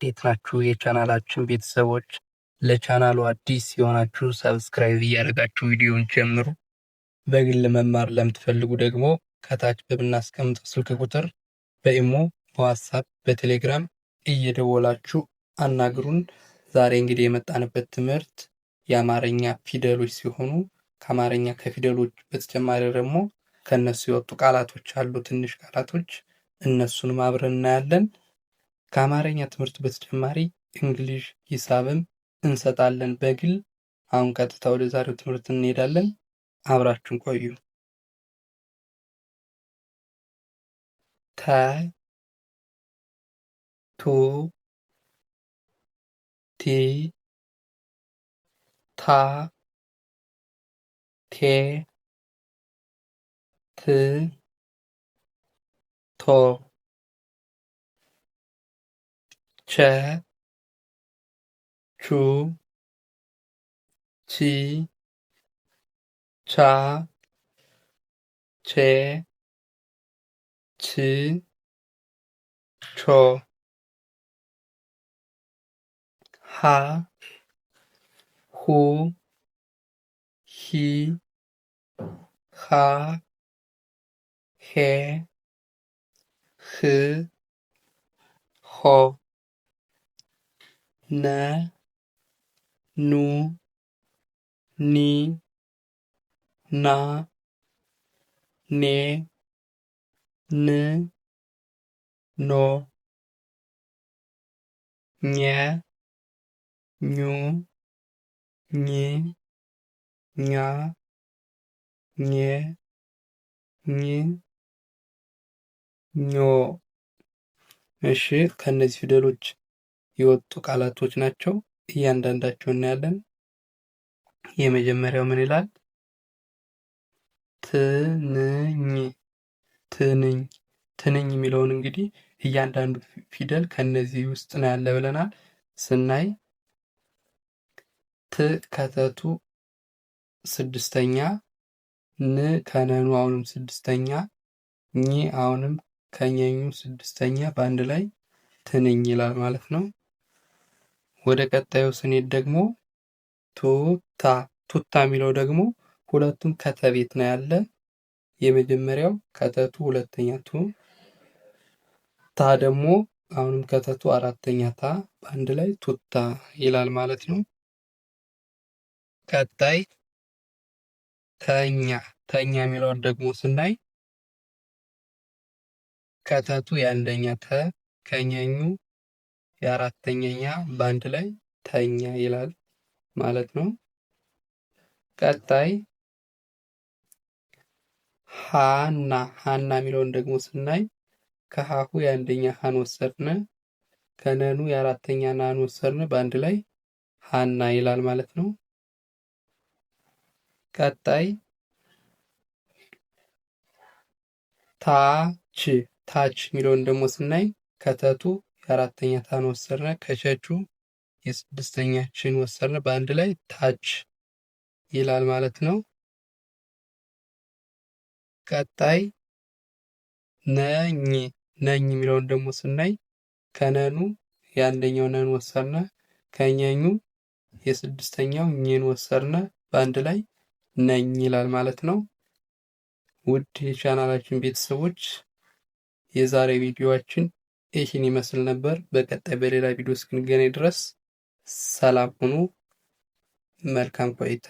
እንዴት ናችሁ? የቻናላችን ቤተሰቦች፣ ለቻናሉ አዲስ የሆናችሁ subscribe እያደረጋችሁ ቪዲዮውን ጀምሩ። በግል መማር ለምትፈልጉ ደግሞ ከታች በምናስቀምጠው ስልክ ቁጥር በኢሞ፣ በዋትሳፕ፣ በቴሌግራም እየደወላችሁ አናግሩን። ዛሬ እንግዲህ የመጣንበት ትምህርት የአማርኛ ፊደሎች ሲሆኑ ከአማርኛ ከፊደሎች በተጨማሪ ደግሞ ከእነሱ የወጡ ቃላቶች አሉ፣ ትንሽ ቃላቶች፣ እነሱንም አብረን እናያለን። ከአማርኛ ትምህርት በተጨማሪ እንግሊዝ፣ ሂሳብም እንሰጣለን በግል። አሁን ቀጥታ ወደ ዛሬው ትምህርት እንሄዳለን። አብራችሁን ቆዩ። ተ፣ ቱ፣ ቲ፣ ታ፣ ቴ፣ ት፣ ቶ፣ ቸ፣ ቹ፣ ቺ፣ ቻ፣ ቼ፣ ች፣ ቾ፣ ሀ፣ ሁ፣ ሂ፣ ሃ፣ ሄ፣ ህ፣ ሆ፣ ነ፣ ኑ፣ ኒ፣ ና፣ ኔ፣ ን፣ ኖ፣ ኘ፣ ኙ፣ ኚ፣ ኛ፣ ኜ፣ ኝ፣ ኞ። እሺ፣ ከእነዚህ ፊደሎች የወጡ ቃላቶች ናቸው። እያንዳንዳቸው እናያለን። የመጀመሪያው ምን ይላል? ትንኝ ትንኝ። ትንኝ የሚለውን እንግዲህ እያንዳንዱ ፊደል ከነዚህ ውስጥ ነው ያለ ብለናል። ስናይ ት ከተቱ ስድስተኛ፣ ን ከነኑ አሁንም ስድስተኛ፣ ኝ አሁንም ከኘኙ ስድስተኛ፣ በአንድ ላይ ትንኝ ይላል ማለት ነው። ወደ ቀጣዩ ስንሄድ ደግሞ ቱታ። ቱታ የሚለው ደግሞ ሁለቱም ከተቤት ነው ያለ። የመጀመሪያው ከተቱ ሁለተኛ ቱ፣ ታ ደግሞ አሁንም ከተቱ አራተኛ ታ፣ በአንድ ላይ ቱታ ይላል ማለት ነው። ቀጣይ ተኛ። ተኛ የሚለውን ደግሞ ስናይ ከተቱ የአንደኛ ተ፣ ከኘኙ የአራተኛ ኛ፣ በአንድ ላይ ተኛ ይላል ማለት ነው። ቀጣይ ሃና። ሃና የሚለውን ደግሞ ስናይ ከሀሁ የአንደኛ ሃን ወሰድን፣ ከነኑ የአራተኛ ናን ወሰድን፣ በአንድ ላይ ሃና ይላል ማለት ነው። ቀጣይ ታች። ታች የሚለውን ደግሞ ስናይ ከተቱ የአራተኛ ታን ወሰድን፣ ከቸቹ የስድስተኛ ችን ወሰድን፣ በአንድ ላይ ታች ይላል ማለት ነው። ቀጣይ ነኝ። ነኝ የሚለውን ደግሞ ስናይ ከነኑ የአንደኛው ነን ወሰድን፣ ከኘኙ የስድስተኛው ኝን ወሰድን፣ በአንድ ላይ ነኝ ይላል ማለት ነው። ውድ የቻናላችን ቤተሰቦች የዛሬ ቪዲዮአችን ይህን ይመስል ነበር። በቀጣይ በሌላ ቪዲዮ እስክንገናኝ ድረስ ሰላም ሁኑ። መልካም ቆይታ።